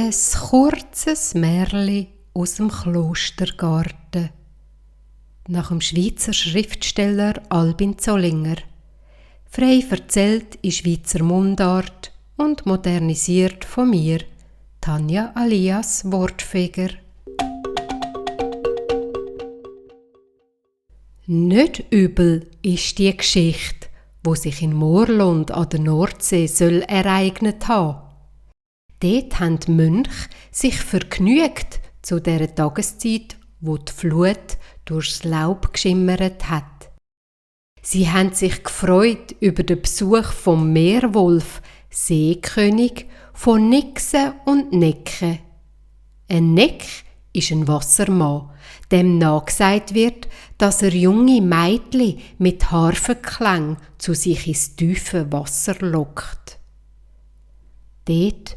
Ein kurzes Märli aus dem Klostergarten. Nach dem Schweizer Schriftsteller Albin Zollinger. Frei erzählt in Schweizer Mundart und modernisiert von mir, Tanja alias Wortfeger. Nicht übel ist die Geschichte, wo sich in Moorlund an der Nordsee soll ereignet haben. Dort haben die Mönche sich vergnügt zu der Tageszeit, wo die Flut durchs Laub geschimmert hat. Sie haben sich gefreut über den Besuch vom Meerwolf, Seekönig von Nixen und Necken. Ein Neck ist ein Wassermann, dem nachgesagt wird, dass er junge Mädchen mit Harfenklang zu sich ins tiefe Wasser lockt. Dort,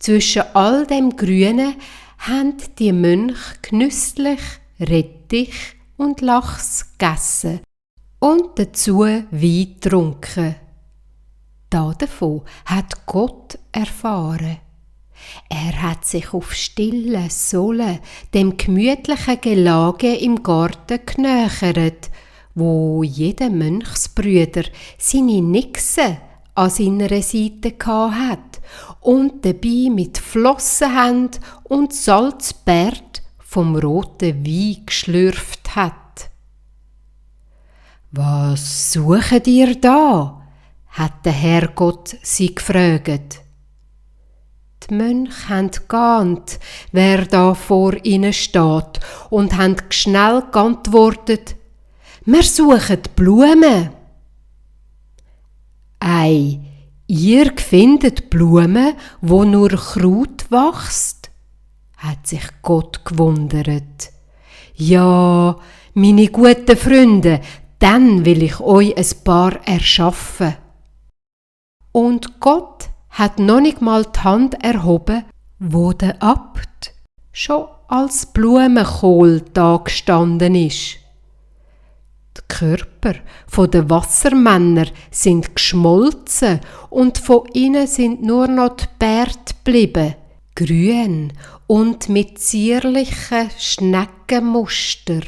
zwischen all dem Grünen, haben die Mönche genüsslich Rettich und Lachs gegessen und dazu Wein getrunken. Davon hat Gott erfahren. Er hat sich auf stille Sohlen dem gemütlichen Gelage im Garten genähert, wo jeder Mönchsbrüder seine Nixe an seiner Seite hat und dabei mit Flossenhand und Salzbärt vom roten Wein geschlürft hat. »Was sucht ihr da?« hat der Herrgott sie gefragt. Die Mönche haben geahnt, wer da vor ihnen steht, und haben schnell geantwortet: »Wir suchen Blumen.« »Ei, ihr findet Blumen, wo nur Kraut wächst?« hat sich Gott gewundert. »Ja, meine guten Freunde, dann will ich euch ein paar erschaffen.« Und Gott hat noch nicht mal die Hand erhoben, wo der Abt schon als Blumenkohl dagestanden ist. Die Körper der Wassermänner sind geschmolzen und von ihnen sind nur noch die Bärte geblieben, grün und mit zierlichen Schneckenmuster.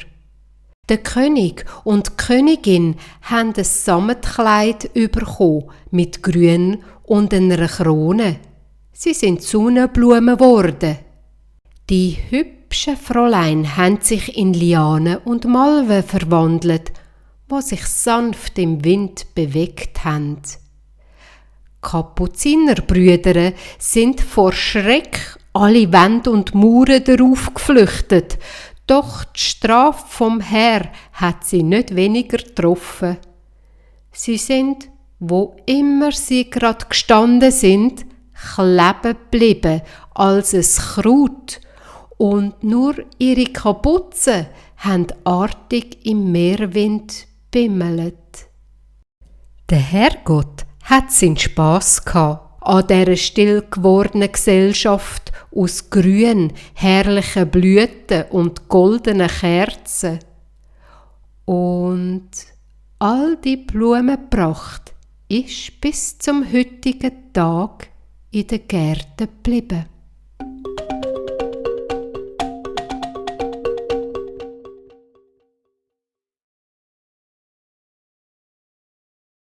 Der König und die Königin haben ein Sammetkleid bekommen mit Grün und einer Krone. Sie sind Sonnenblumen geworden. Die hübschen Fräulein haben sich in Lianen und Malven verwandelt, die sich sanft im Wind bewegt haben. Kapuzinerbrüder sind vor Schreck alle Wände und Mauern darauf geflüchtet, doch die Strafe vom Herr hat sie nicht weniger getroffen. Sie sind, wo immer sie grad gestanden sind, kleben geblieben als ein Kraut, und nur ihre Kapuzen haben artig im Meerwind bimmelt. Der Herrgott hat seinen Spass gehabt an dieser still gewordenen Gesellschaft aus grün, herrlichen Blüten und goldenen Kerzen. Und all die Blumenpracht ist bis zum heutigen Tag in den Gärten geblieben.